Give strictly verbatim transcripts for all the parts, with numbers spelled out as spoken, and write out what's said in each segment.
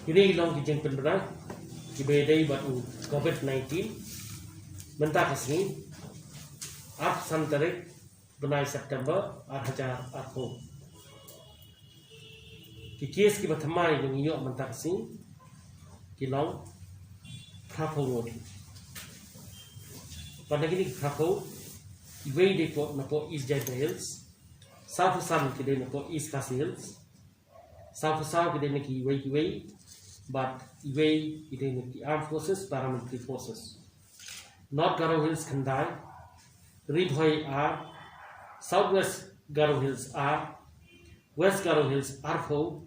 Kine ki long ki jingpynbna kiba ïadei bad u Covid nineteen. Mynta ka sngi, arphew san tarik bnai September ar hajar arphew. Ki case kiba thymmai ba ngi ïoh mynta ka sngi ki long phraphew ngut. Bad na kine ki phraphew, iwei dei napoh East Jaintia Hills, sawphew san ki dei napoh East Khasi Hills, sawphew saw ki dei na kiwei kiwei, bad iwei ki dei na ki Armed Forces, Paramilitary Forces. North Garo Hills khyndai, Ri Bhoi ar, South West Garo Hills ar, West Garo Hills arphew,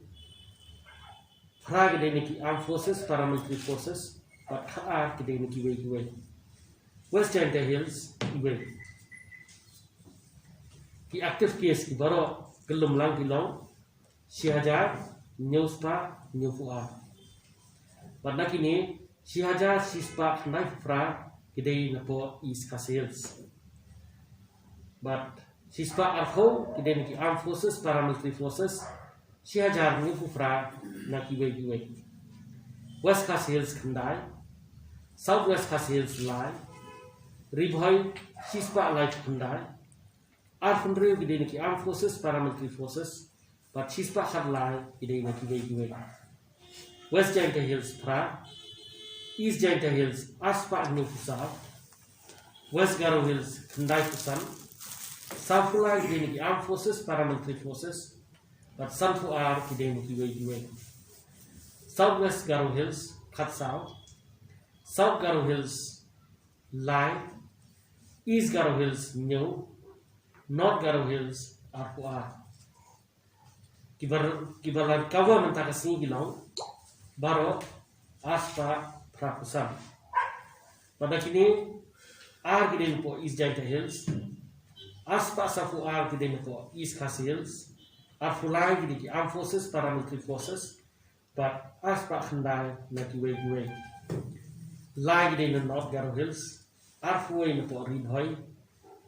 phra ki dei na ki Armed Forces, Paramilitary Forces, bad khatar ki dei na kiwei kiwei. West Jaintia Hills iwei. Ki active case ki baroh kyllum lang ki long shi hajar hynñiew spah hynñiewphew ar. Bad na kine, shi hajar shi spah khyndaiphew phra ki dei napoh East Khasi Hills. Bad shi spah arphew ki dei na ki Armed Forces, Paramilitary Forces, shi hajar hynñiewphew phra na kiwei kiwei. West Khasi Hills khyndai, South West Khasi Hills lai, Ri Bhoi shi spah laiphew khyndai, arphew hynriew ki dei na ki Armed Forces, Paramilitary Forces, bad shi spah khatlai ki dei na kiwei kiwei. West Jaintia Hills phra, East Jaintia Hills ar spah hynñiewphew saw, West Garo Hills khyndaiphew san, sawphew lai ki dei na ki Armed Forces, Paramilitary Forces, bad sanphew ar ki dei na kiwei kiwei. South West Garo Hills khatsaw, South Garo Hills lai, East Garo Hills hynñiew, North Garo Hills arphew ar. Kiba, kiba la recover mynta ka sngi ki long baroh ar spah phraphew san. Bad na kine, ar ki dei napoh East Jaintia Hills, ar spah sawphew ar ki dei napoh East Khasi Hills, arphew lai ki dei ki Armed Forces, Paramilitary Forces, bad ar spah khyndai na kiwei kiwei. Lai ki dei na North Garo Hills, arphew wei napoh Ri Bhoi,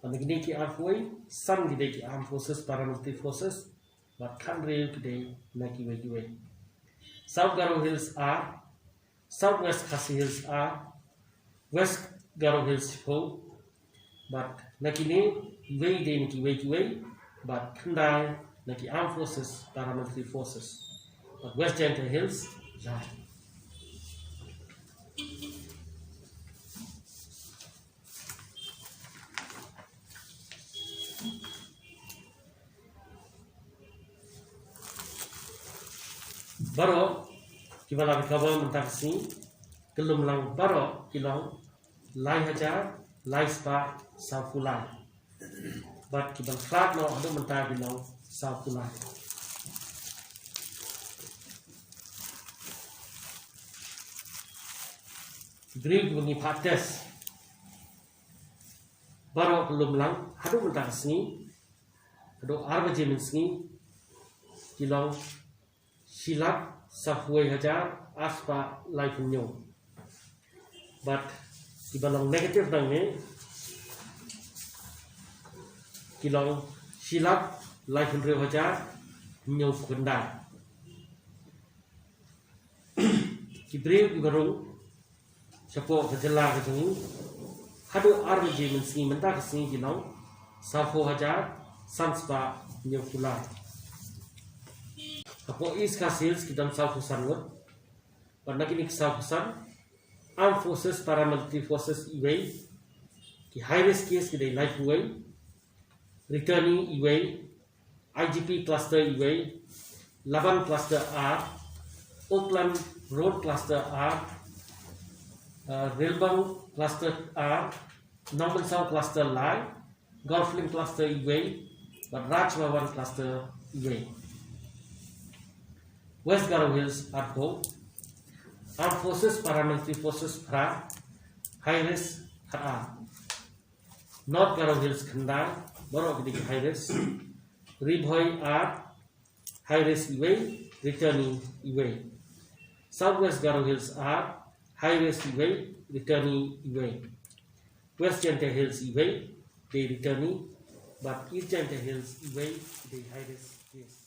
bad na kine ki arphew wei, san ki dei ki Armed Forces, Paramilitary Forces, bad khathynriew ki dei na kiwei kiwei. South Garo Hills ar, South West Khasi Hills ar, West Garo Hills shiphew, bad na kine, iwei dei na kiwei kiwei, bad khyndai na ki Armed Forces, Paramilitary Forces, bad West Jaintia Hills lai. Baroh kiba la recover mynta ka sngi, kyllum lang baroh ki long lai hajar lai spah sawphew lai. Bad kiba la khlad noh haduh mynta ki long sawphew lai. Ki briew kiba ngi phah test baroh kyllum lang haduh mynta ka sngi, haduh ar baje mynsngi, ki long shi lak sawphew wei hajar ar spah laiphew hynñiew. Bad kiba long negative nangne ki long shi lak laiphew hynriew hajar hynñiewphew khyndai. Ki briew kiba rung shapoh ka jylla ka jong ngi haduh ar baje mynsngi mynta ka sngi ki long sawphew hajar san spah hynñiewphew lai. Hapoh East Khasi Hills ki don sawphew san ngut. Bad na kine ki sawphew san, Armed Forces, Paramilitary Forces iwei, ki high risk case ki dei laiphew wei, returnee iwei, I G P cluster iwei, Laban cluster ar, Oakland Road cluster ar, uh, Rilbang cluster ar, Nongmynsaw cluster lai, Golf Link cluster iwei, bad Raj Bhavan cluster iwei. West Garo Hills arphew, Armed Forces, Paramilitary Forces phra, high risk khatar. North Garo Hills khyndai, baroh ki dei ki high risk. Ri Bhoi ar, high risk iwei, returnee iwei. South West Garo Hills ar, high risk iwei, returnee iwei. West Jaintia Hills iwei, dei returnee, bad East Jaintia Hills iwei, dei high risk case.